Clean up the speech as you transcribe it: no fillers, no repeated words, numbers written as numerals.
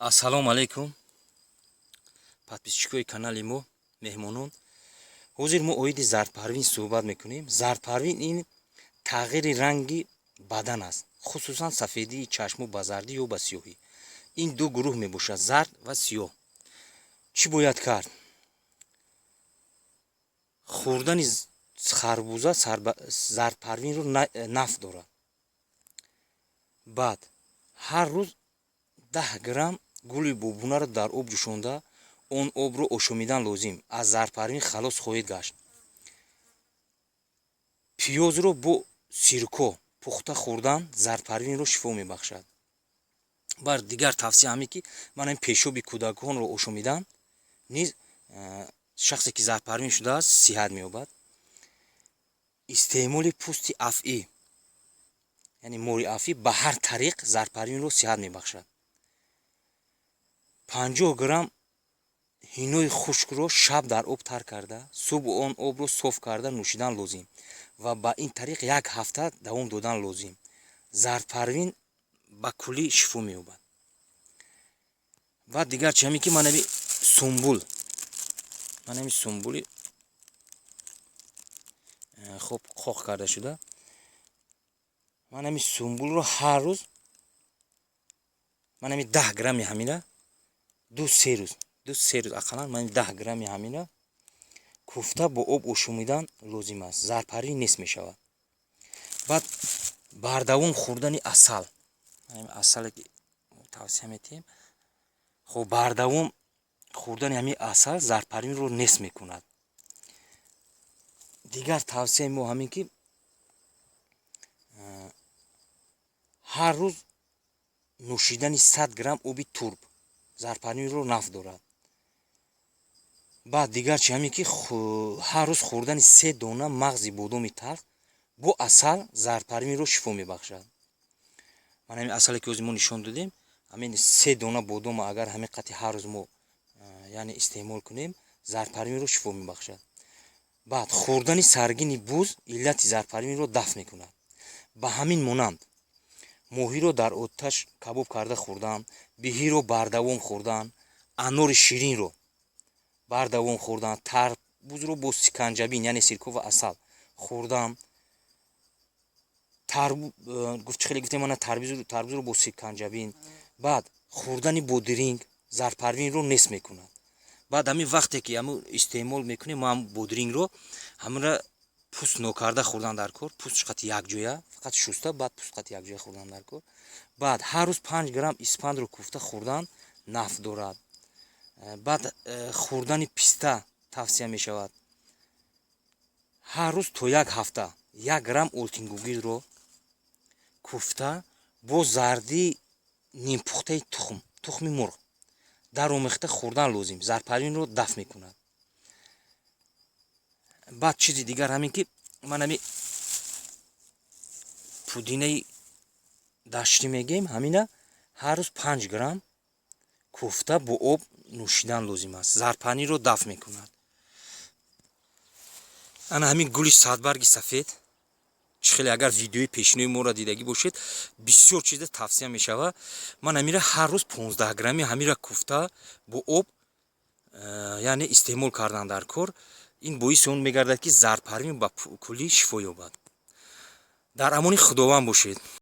Ассалому алайкум, подписчикои канали мо, меҳмонон. Ҳозир мо оиди зардпарвин суҳбат мекунем. Зардпарвин ин тағйири ранги бадан аст, хусусан сафедии чашму ба зардӣ ё ба сиёҳӣ. Ин ду гурӯҳ мебошад: зард ва сиёҳ. Чӣ бояд кард? Хӯрдани харбуза зардпарвинро наф дорад. Баъд ҳар рӯз 10 грамм гули бобунаро дар об ҷӯшонда, он обро ошомидан лозим. Аз зардпарвин халос хоҳед гашт. Пиёзро бо сирко пухта хӯрдан зардпарвинро шифо мебахшад. Бар дигар тавсия ҳаме, ки мана ин пешоби кӯдаконро ошомидан низ шахсе, ки зардпарвин шудааст, сиҳат меёбад. Истеъмоли пӯсти афъӣ, яъне мори афъӣ, ба ҳар тариқ зардпарвинро сиҳат мебахшад. 50 грамм ҳинои хушкро шаб дар об тар карда, субҳ он обро соф карда нӯшидан лозим ва ба ин тариқ як ҳафта давом додан лозим. Зардпарвин ба куллӣ шифо меёбад. Баъд дигар чи? Ҳаме, ки манави сумбул, манами сумбули хоб қоқ карда шуда, манами сумбулро ҳар рӯз манами 10 грамми ҳамина 2-3 рӯз, 2-3 рӯз ақаллан ман 10 грамми ҳамина куфта бо об ошомидан лозим аст. Зардпарвин нест мешавад. Баъд бардавом хӯрдани асал, асале, ки тавсия метиҳем. Хоб, бардавом хӯрдани ҳамин асал зардпарвинро нест мекунад. Дигар тавсияи мо ҳамин, ки ҳар рӯз нӯшидани 100 грамм оби турб зардпарвинро наф дорад. Баъд дигар чи? Ҳамин, ки ҳар рӯз хӯрдани се дона мағзи бодоми талх бо асал зардпарвинро шифо мебахшад. Ман ҳамин асале, ки ҳозир мо нишон додем, ҳамин се дона бодома агар ҳамин қати ҳар рӯз мо, яъне, истеъмол кунем, зардпарвинро шифо мебахшад. Баъд хӯрдани саргини буз иллати зардпарвинро дафт мекунад. Ба ҳамин монанд моҳиро дар оташ кабоб карда хӯрдан, биҳиро бардавом хӯрдан, анори ширинро бардавом хӯрдан, тарбузро бо сиканҷабин, яъне сирко ва асал хӯрдан, гуфт, хеле гуфтем, мана тарбузро бо сиканҷабин. Баъд хӯрдани бодиринг зардпарвинро нест мекунад. Баъд ҳамин вақте, ки ҳамн истеъмол мекунем мо ҳам бодирингро, ҳаминра пӯст нокарда хӯрдан дар кор, пӯстш қати якҷоя, фақат шуста, баъд пӯст қати якҷоя хӯрдан дар кор. Баъд ҳар рӯз 5 грамм испандро куфта хӯрдан наф дорад. Баъд хӯрдани писта тавсия мешавад. Ҳар рӯз то як ҳафта 1 грамм олтингугирдро куфта бо зардии нимпухтаи тухм, тухми мурғ даромехта хӯрдан лозим. Зардпарвинро дафт мекунад. Баъд чизи дигар ҳамин, ки ман ҳами пудинаи даштӣ мегӯем, ҳамина ҳар рӯз 5 грамм куфта бо об нӯшидан лозим аст. Зардпарвинро дафт мекунад. Ана ҳамин гули садбарги сафед чӣ хеле, агар видеои пешинои моро дидагӣ бошед, бисёр чиза тавсия мешавад. Ман ҳамира ҳар рӯз 15 грамми ҳамира куфта бо об, яъне, истеъмол кардан дар кор. Ин боиси он мегардад, ки зардпарвин ба куллӣ шифо ёбад. Дар амони Худованд бошед.